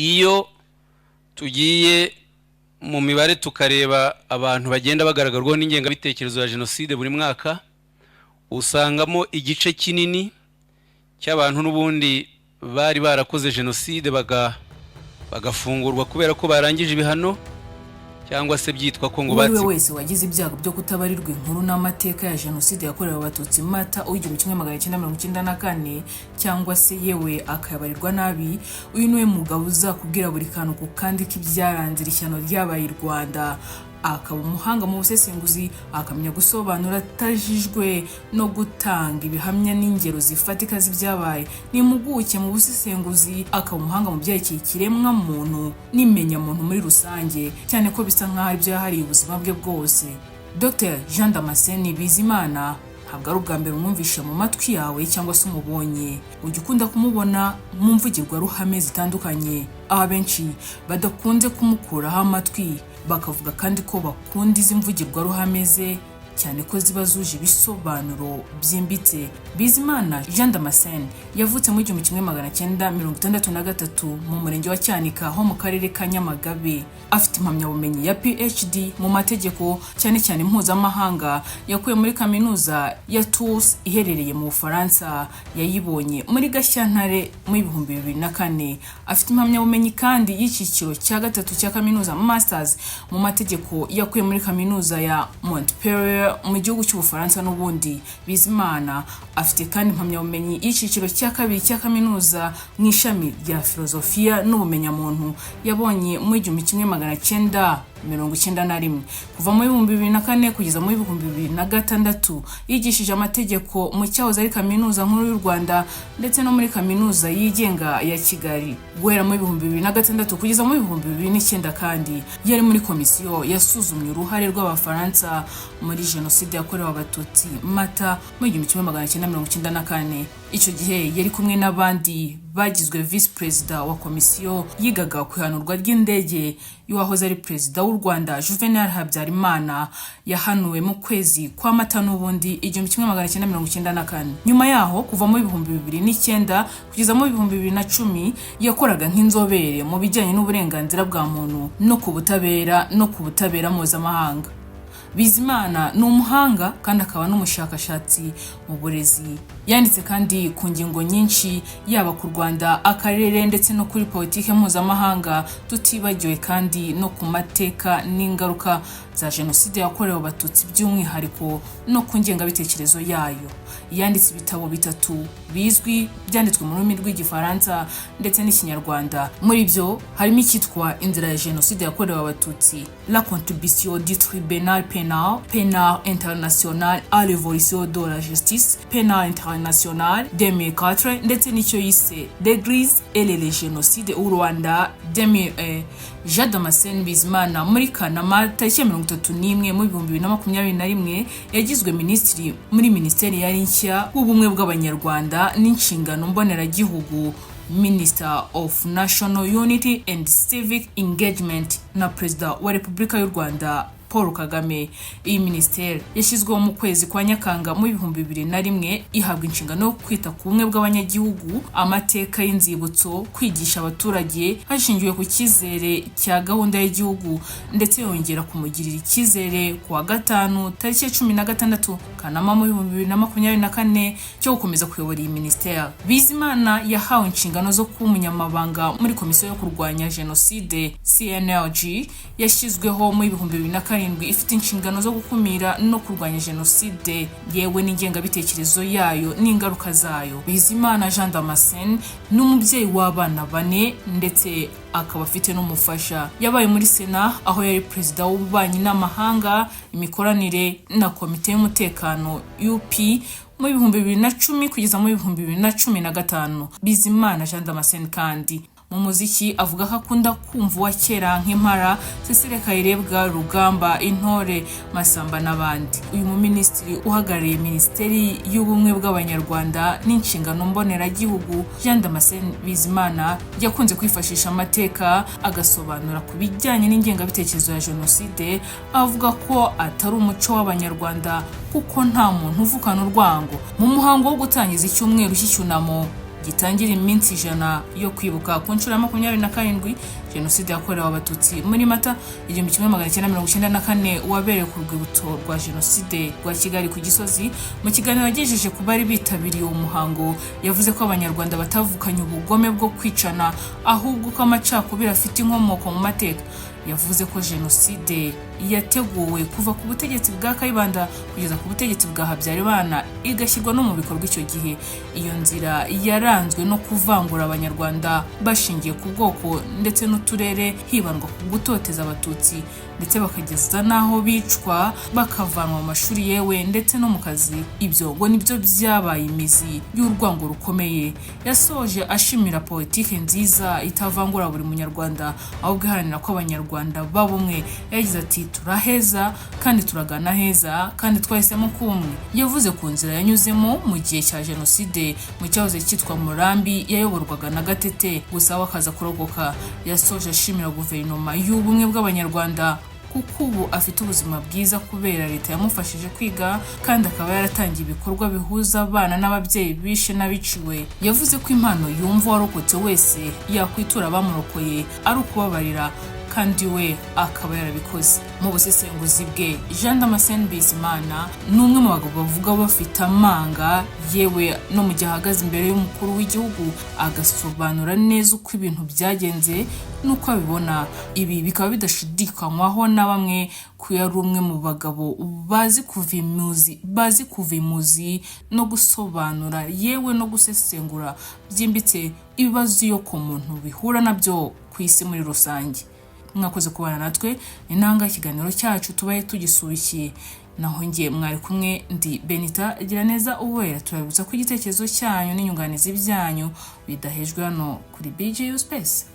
Iyo tugiye mu mibare, tukareba abantu bagenda bagaragarwaho n'ingengabitekerezo ya jenoside buri mwaka, usangamo igice kinini cy'abantu n'ubundi bari barakoze jenoside bagafungurwa kubera ko barangije ibihano, cyangwa se byitwa ko ngo Uwo ari we batsi wese wagize ibyago byo kutabarirwa inkuru n'amateka ya jenoside yakorewe Abatutsi Mata 1994, cyangwa se yewe akayabarirwa nabi, uyu niwe mugabo uzakubwira buri kantu ku kandi k'ibyaranze iri shyano ryabaye i Rwanda, akaba umuhanga mu busesenguzi, akamenya gusobanura atajijwe no gutanga ibihamya n'ingero zifatika z'ibyabaye. Ni impuguke mu busesenguzi, akaba umuhanga mu byerekeye ikiremwamuntu n'imenyamuntu muri rusange, cyane ko bisa nk'aho aribyo yahariye ubuzima bwe bwose. Dr Jean Damascene Bizimana ntabwo ari ubwa mbere umwumvishe mu matwi yawe cyangwa se umubonye. Ujya ukunda kumubona mu mvugirwaruhame zitandukanye, aho abenshi badakunze kumukuraho amatwi, bakavuga kandi ko bakunda izi mvugirwaruhame ze, cyane ko ziba zuje ibisobanuro byimbitse. Bizimana Jean Damascene yavutse mu 1963 mu murenge wa Cyanika ho mu karere ka Nyamagabe. Afite impamyabumenyi ya PhD mu mategeko, cyane cyane mpuzamahanga, yakuye muri kaminuza ya Tours iherereye mu Bufaransa. Yayibonye muri Gashyantare mu 2004. Afite impamyabumenyi kandi y'icyiciro cya gatatu cya kaminuza, Masters, mu mategeko, yakuye muri kaminuza ya Montpellier mu gihugu cy'Ubufaransa n'ubundi. Bizimana afite kandi impamyabumenyi y'icyiciro cya kabiri cya kaminuza mu ishami rya filozofiya n'ubumenyamuntu, yabonye mu 1991. Kuva mu 2004 kugeza mu 2006 yigishije amategeko mu cyahoze ari Kaminuza Nkuru y'u Rwanda ndetse no muri Kaminuza yigenga ya Kigali. Guhera mu 2006 kugeza mu 2009 kandi yari muri komisiyo yasuzumye uruhare rw'Abafaransa muri jenoside yakorewe Abatutsi Mata mu 1994. Icyo gihe yari kumwe n'abandi bagizwe visi perezida wa komisiyo yigaga ku ihanurwa ry'indege y'uwahoze ari perezida w'u Rwanda Juvenal Habyarimana, yahanuwe mu kwezi kwa Mata n'ubundi 1994. Nyuma yaho, kuva mu 2009 kugeza mu 2010, yakoraga nk'inzobere mu bijyanye n'uburenganzira bwa muntu no ku butabera mpuzamahanga. Bizimana ni umuhanga kandi akaba n'umushakashatsi mu burezi. Yanditse kandi ku ngingo nyinshi, yaba ku Rwanda, akarere ndetse no kuri politiki mpuzamahanga, tutibagiwe kandi no ku mateka n'ingaruka za jenoside yakorewe Abatutsi, by'umwihariko no ku ngengabitekerezo yayo. Yanditse ibitabo bitatu bizwi byanditswe mu rurimi rw'Igifaransa ndetse n'Ikinyarwanda. Muri byo harimo icyitwa Inzira ya Jenoside yakorewe Abatutsi, La contribution du Tribunal pénal international à l'évolution de la justice pénale internationale, 2004, ndetse n'icyo yise L'Église et le génocide au Rwanda, 2001. Jean Damascene Bizimana, muri Kanama tariki ya 31 mu 2021, yagizwe minisitiri muri minisiteri yari nshya w'Ubumwe bw'Abanyarwanda n'Inshingano Mboneragihugu, Minister of National Unity and Civic Engagement, na Perezida wa Repubulika y'u Rwanda Paul Kagame. Iyi minisiteri yashyizweho mu kwezi kwa Nyakanga mu 2001, ihabwa inshingano yo kwita ku bumwe bw'abanyagihugu, amateka y'inzibutso, kwigisha abaturage hashingiwe ku cyizere cya gahunda y'igihugu, ndetse yongera kumugirira icyizere ku wa gatanu tariki ya 16 Kanama mu 2024 cyo gukomeza kuyobora iyi minisiteri. Bizimana yahawe inshingano zo kuba umunyamabanga muri komisiyo yo kurwanya jenoside, CNLG, yashyizweho mu 2007, ifite inshingano zo gukumira no kurwanya jenoside yewe n'ingengabitekerezo yayo n'ingaruka zayo. Bizimana Jean Damascene ni umubyeyi w'abana bane ndetse akaba afite n'umufasha. Yabaye muri Sena, aho yari perezida w'ububanyi n'amahanga, imikoranire na komite y'umutekano UP mu 2010 kugeza mu 2015. Bizimana Jean Damascene kandi mu muziki avuga ko akunda kumva uwa kera nk'Impara, Cecile Kayirebwa, Rugamba, Intore Masamba n'abandi. Uyu muminisitiri uhagarariye Minisiteri y'Ubumwe bw'Abanyarwanda n'Inshingano Mboneragihugu, Jean Damascene Bizimana, yakunze kwifashisha amateka agasobanura ku bijyanye n'ingengabitekerezo ya jenoside, avuga ko atari umuco w'Abanyarwanda kuko nta muntu uvukana urwango. Mu muhango wo gutangiza icyumweru cy'icyunamo Gitangira iminsi 100 yo kwibuka ku nshuro ya 27 Jenoside yakorewe Abatutsi muri Mata 1994, wabereye ku rwibutso rwa Jenoside rwa Kigali ku Gisozi. Mu kiganiro yagejeje ku bari bitabiriye uwo muhango, yavuze ko Abanyarwanda batavukanye ubugome bwo kwicana, ahubwo ko amacakubiri afite inkomoko mu mateka. Yavuze ko jenoside yateguwe kuva ku butegetsi bwa Kayibanda kugeza ku butegetsi bwa Habyarimana, igashyirwa no mu bikorwa icyo gihe. Iyo nzira yaranzwe no kuvangura Abanyarwanda bashingiye ku bwoko ndetse n'uturere, hibandwa ku gutoteza Abatutsi, ndetse bakageza n'aho bicwa, bakavanwa mu mashuri, yewe ndetse no mu kazi. Ibyo ngo nibyo byabaye imizi y'urwango rukomeye. Yasoje ashimira politiki nziza itavangura buri Munyarwanda, ahubwo iharanira ko Abanyarwanda baba umwe. Yagize ati: "Turaheza kandi turagana heza, kandi twahisemo kuba umwe." Yavuze ku nzira yanyuzemo mu gihe cya jenoside mu cyahoze cyitwa Murambi yayoborwaga na Gatete, gusa we akaza kurokoka. Yasoje ashimira Guverinoma y'Ubumwe bw'Abanyarwanda, kuko ubu afite ubuzima bwiza kubera leta yamufashije kwiga, kandi akaba yaratangiye ibikorwa bihuza abana n'ababyeyi bishe n'abiciwe. Yavuze ko impano yumva uwarokotse wese yakwitura abamurokoye ari ukubabarira, kandi we akaba yarabikoze. Mu busesenguzi bwe, Jean Damascene Bizimana ni umwe mu bagabo bavuga bafite amanga, yewe no mu gihe ahagaze imbere y'umukuru w'igihugu agasobanura neza uko ibintu byagenze n'uko abibona. Ibi bikaba bidashidikanywaho na bamwe ko yari umwe mu bagabo bazi kuva imuzi no gusobanura, yewe no gusesengura byimbitse ibibazo iyo ku muntu bihura nabyo ku isi muri rusange. Mwakoze kubana natwe, ni nanga ikiganiro cyacu tubaye tugisubikiye. Naho njye mwari kumwe ndi Benita Giraneza Uwera. Turabibutsa ko igitekerezo cyanyu n'inyunganizi byanyu bidahejwe hano kuri BGU Space.